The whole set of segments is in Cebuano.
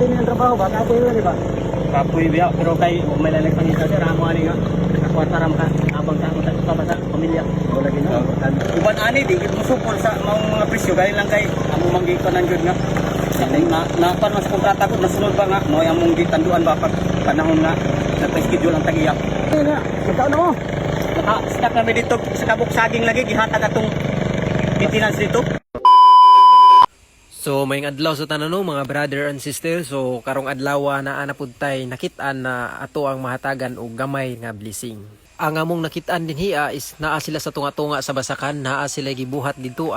Dali ang trabaho ba? Kapoy yun, di ba? Kapoy biya, pero kay may lalag pangita sir, amo ani nga. Kakuan para maka abang sa among pa sa pamilya. O, lagi na. Uban ani di gid mosupol sa maong mga presyo gayon lang kay among manggikuan jud nga. Na na pan mas kontrata ko nasunod ba nga mo among gitanduan ba pag panahon nga nagpa-schedule ang tag-iya. Ayun na, magkaon na mo. Naka stuck kami dito sa kabuk saging lagi gihatag atong maintenance dito. So may adlaw sa tanan no, mga brother and sister. So karong adlaw na ana pud tay nakit-an na ato ang mahatagan og gamay nga blessing. Ang among nakit-an dinhi is naa sila sa tunga-tunga sa basakan, naa sila gibuhat didto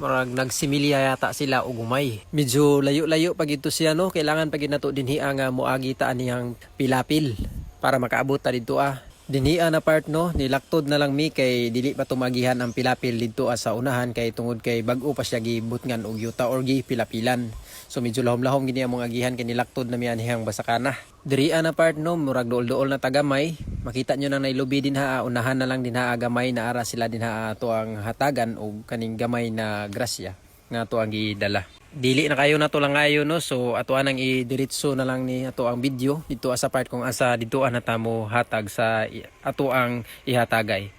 murag nagsimilya yata sila og humay. Medyo layo-layo pag ito siya no, kailangan pag nato dinhi nga moagi ta anihang pilapil para makaabot ta didto. Dinhi na part no, nilaktod na lang mi kay dili pa tumagihan ang pilapil didto sa unahan kay tungod kay bag-o pa siya gibutngan og yuta or gipilapilan. So medyo lahom-lahom gini among agihan kay nilaktod na mi anihang basakana. Diri na part no, murag duol-duol na tagamay. Makita nyo nang nailubi din ha, unahan na lang din ha gamay na ara sila din ha ato ang hatagan og kaning gamay na grasya nga ato ang gidala. Dili na kayo na to lang ayo no, so ato anang idiretso na lang ni ato ang video dito sa part kung asa dito na tamo hatag sa ato ang ihatagay.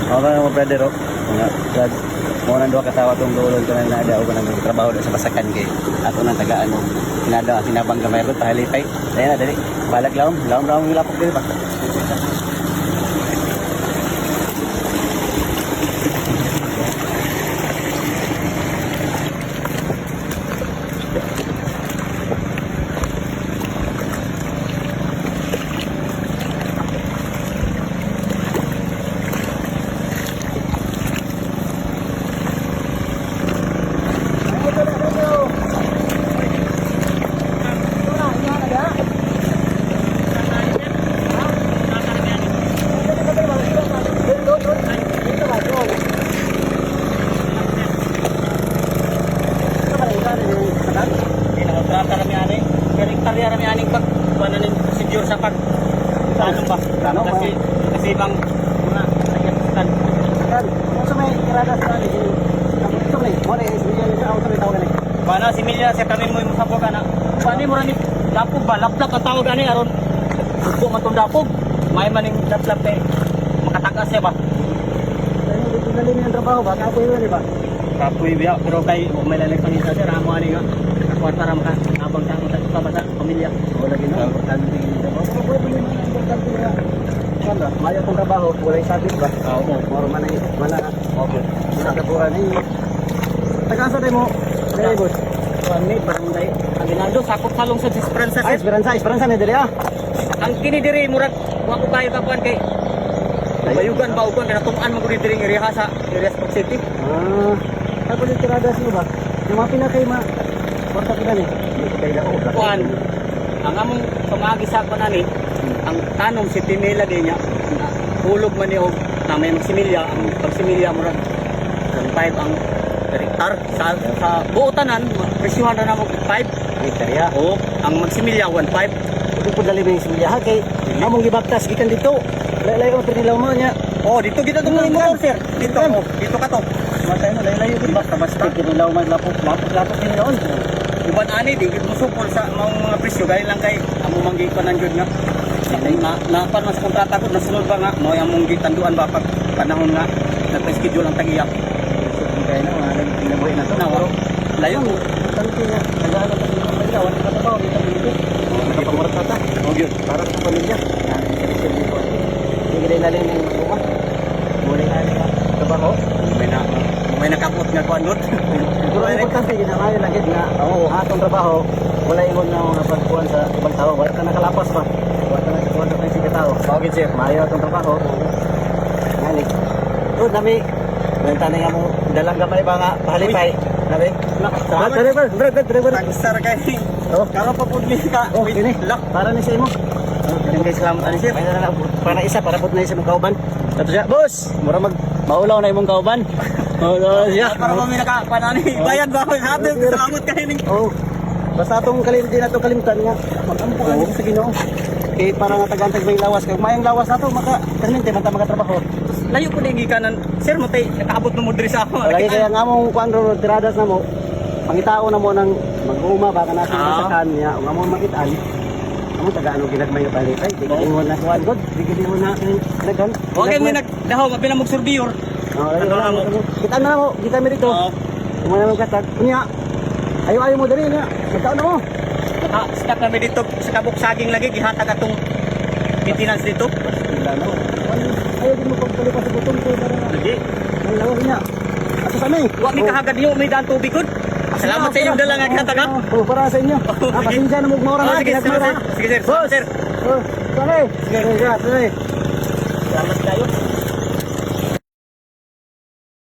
Okay mga brother, oh. Mga brad, mo nang duha katawa tong duolon ko na nada o kanang trabaho sa basakan kay ato nang tagaan mo. Sinada sinabang gamay ro tahalipay. Dali na dali. Balag lawom, lawom lawom yung lapok dili ba. Hindi na kontrata rami ani. Pero hektarya rami ani pag kuan ning procedure sa pag tanong ba? Tanong ba? Kasi kasi bang mga sakit Kan, unsa may tirada sa ani? Ito ni, mo na ismiya ni sa may tawag ani. Bana si Milya sa kami mo imong sabog ana. Bani mo ni dapog ba laplap ang tawag ani aron bugbo man tong dapog. May man ning laplap kay makatagas siya ba. Dali dali ang trabaho ba? Kapoy yun, di ba? Kapoy biya pero kay may lalag pangita sir amo ani nga. Kakuan para maka abang sa among pa sa pamilya. O lagi na, importante yung trabaho. Pero pwede mo na importante nga. Kan ba? Mayo tong trabaho, walay sabit ba? Oo. Moro man ay wala. Okay. Wala kaburan ni. Taga-asa tayo mo? Dali, boss. Kuan ni barangay Aguinaldo sakop salong sa Esperanza Ay, sir. Esperanza, Esperanza ni dali ah. Ang kini diri murag wa ko kayo kakuan kay bayugan ba ugon kay natung-an man gud diri nga area sa area sa Pag City. Ah, tapos yung tiradas mo ba? Yung mga pinakay ma... Kwarta kita ni. Kuan ang among pamagi sa kuan ani ang tanong si Timela di niya hulog man ni og na may magsimilya ang pagsimilya murag 5 ang per hektar sa buo tanan presyuhan na namo 5. Ay, kaya. O ang magsimilya 1.5. Hindi po dali mo yung similya ha, kay among gibaptas gikan dito. Laylay mo pinilaw mo niya. Oh, dito kita tong motor sir dito, oh, dito ka to. Matay mo, laylayo din. Basta basta. Pinilaw man, lapok, lapok, lapok din noon. Uban ani di gid mosupol sa maong mga presyo gayon lang kay among manggikuan jud nga na na pan mas kontrata ko nasunod ba nga mo among gitanduan ba pag panahon nga nagpa-schedule ang tag-iya. Kaya na, mga kinabuhi na to. Nawa layo ko. Tanti nga, nag-aaral pa sa pamilya, wala ka trabaho, dito dito. Nakapamurta ta. Oh, gyud. Para sa pamilya. Hindi ka lalim ng bunga. Muli na nga trabaho. May nakabot nga kuan dot. Pero ang importante, ginamayo lang gid nga, oo, atong trabaho, wala ingon na mga pagkuhan sa ibang tao. Wala ka nakalapas ba? Wala ka nakakuhan sa pansin tao. Mao gid sir. Maayo atong trabaho. Ngani. To nami benta na nga mo dalang gamay ba nga pahalipay. Nami. Salamat. Driver, driver, driver. Tagsar kay. Oh. Karon pa pud ni ka. Oh, kini. Lak. Para ni sa imo. Kini kay salamat ani sir. May na lang para isa para pud na isa mong kauban. Tato siya, boss. Mura mag maulaw na imong kauban. Maulaw siya. Para pa mi naka kuan ani. Bayad ba ako sa atin? Salamat kay ning. Oh. Basta atong kalim di nato kalimtan nga magampo ka sa Ginoo. Kay para nga tagantag may lawas kay mayang lawas nato maka permente man ta makatrabaho. Layo ko din gikanan. Sir mo tay nakaabot mo diri sa ako. Lagi kaya nga mong kuan ro tiradas na mo. Pangitao na mo ng mag-uuma baka natin masakan niya ug among makitaan. Amo tagaan og ginagmay nga palipay. Di ka ingon na kuan god, di ka ingon na naghan. Wa kay mi nagdahaw abi na mag-surveyor. Oh, Ano na mo? Kita na mo, kita mi dito. Oo. Mo na mo katag. Unya. Ayo ayo mo diri niya. Magkaon na mo. Naka-stop kami dito sa kabuk saging lagi gihatag atong maintenance dito. Wala na. Ayo di mo pagpalipas sa gutom ko para Lagi. Ang lawas niya. Ato sa mi. Wa mi kahagad niyo may daan tubig gud. Salamat sa inyong dala nga gihatag ha. Oh, para sa inyo. Oh, sige. Pasensya na mo maura Oh, na. sige, ginagmay sir, ra. sir. Sige, sir. Boss. Sir. Oh, sorry. Sige, sige, sige. Salamat kayo.